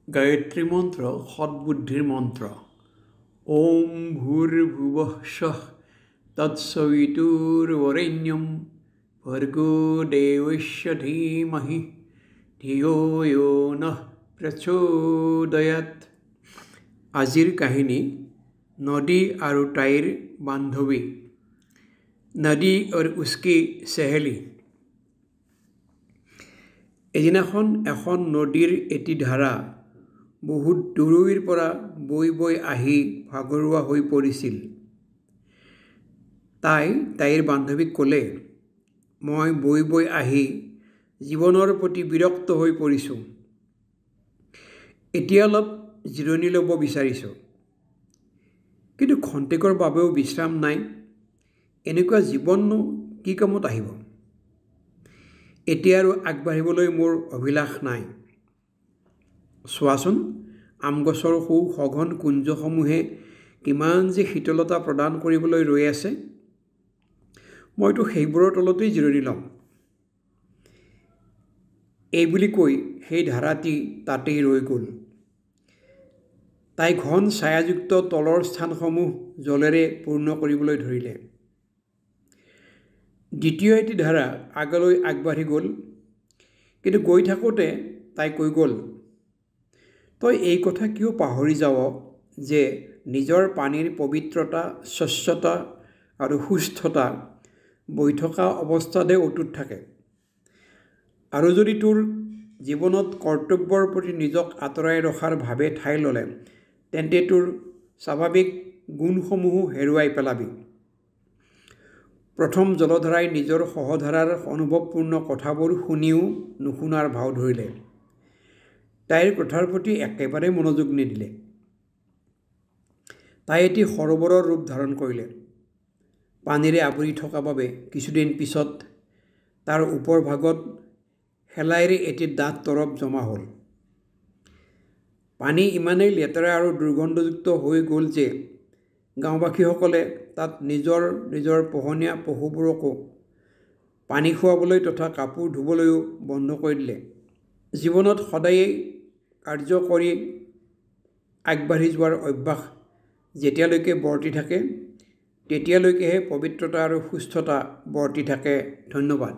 গায়ত্ৰী মন্ত্ৰ সদ্বুদ্ধিৰ মন্ত্ৰ। ওম ভূৰ্ভুৱঃ স্বঃ তৎসবিতুৰ্বৰেণ্যম ভৰ্গো দেৱস্য ধীমহি ধিয়ো য়ো নঃ প্ৰচোদয়াৎ। আজিৰ কাহিনী নদী আৰু তাইৰ বান্ধৱী, নদী और उसकी सहेली। এদিনাখন এখন নদীৰ এটি ধাৰা বহুত দূৰৈৰ পৰা বৈ বৈ আহি ভাগৰুৱা হৈ পৰিছিল। তাই তাইৰ বান্ধৱীক ক'লে, মই বৈ বৈ আহি জীৱনৰ প্ৰতি বিৰক্ত হৈ পৰিছোঁ, এতিয়া অলপ জিৰণি ল'ব বিচাৰিছোঁ, কিন্তু খন্তেকৰ বাবেও বিশ্ৰাম নাই। এনেকুৱা জীৱননো কি কামত আহিব? এতিয়া আৰু আগবাঢ়িবলৈ মোৰ অভিলাষ নাই। চোৱাচোন, আম গছৰ সৌ সঘন কুঞ্জসমূহে কিমান যে শীতলতা প্ৰদান কৰিবলৈ ৰৈ আছে। মইতো সেইবোৰৰ তলতেই জিৰণি ল'ম। এইবুলি কৈ সেই ধাৰাটি তাতেই ৰৈ গ'ল। তাই ঘন ছায়াযুক্ত তলৰ স্থানসমূহ জলেৰে পূৰ্ণ কৰিবলৈ ধৰিলে। দ্বিতীয় এটি ধাৰা আগলৈ আগবাঢ়ি গ'ল, কিন্তু গৈ থাকোঁতে তাই কৈ গ'ল, তই এই কথা কিয় পাহৰি যাৱ যে নিজৰ পানীৰ পবিত্ৰতা, স্বচ্ছতা আৰু সুস্থতা বৈ থকা অৱস্থাতহে অটুট থাকে। আৰু যদি তোৰ জীৱনত কৰ্তব্যৰ প্ৰতি নিজক আঁতৰাই ৰখাৰ ভাৱে ঠাই ল'লে, তেন্তে তোৰ স্বাভাৱিক গুণসমূহো হেৰুৱাই পেলাবি। প্ৰথম জলধাৰাই নিজৰ সহধাৰাৰ অনুভৱপূৰ্ণ কথাবোৰ শুনিও নুশুনাৰ ভাও ধৰিলে। তাইৰ কথাৰ প্ৰতি একেবাৰে মনোযোগ নিদিলে। তাই এটি সৰোবৰৰ ৰূপ ধাৰণ কৰিলে। পানীৰে আৱৰি থকা বাবে কিছুদিন পিছত তাৰ ওপৰ ভাগত শেলাইৰে এটি ডাঠ তৰপ জমা হ'ল। পানী ইমানেই লেতেৰা আৰু দুৰ্গন্ধযুক্ত হৈ গ'ল যে গাঁওবাসীসকলে তাত নিজৰ নিজৰ পোহনীয়া পশুবোৰকো পানী খুৱাবলৈ তথা কাপোৰ ধুবলৈও বন্ধ কৰি দিলে। জীৱনত সদায়েই কাৰ্য কৰি আগবাঢ়ি যোৱাৰ অভ্যাস যেতিয়ালৈকে বৰ্তি থাকে, তেতিয়ালৈকেহে পবিত্ৰতা আৰু সুস্থতা বৰ্তি থাকে। ধন্যবাদ।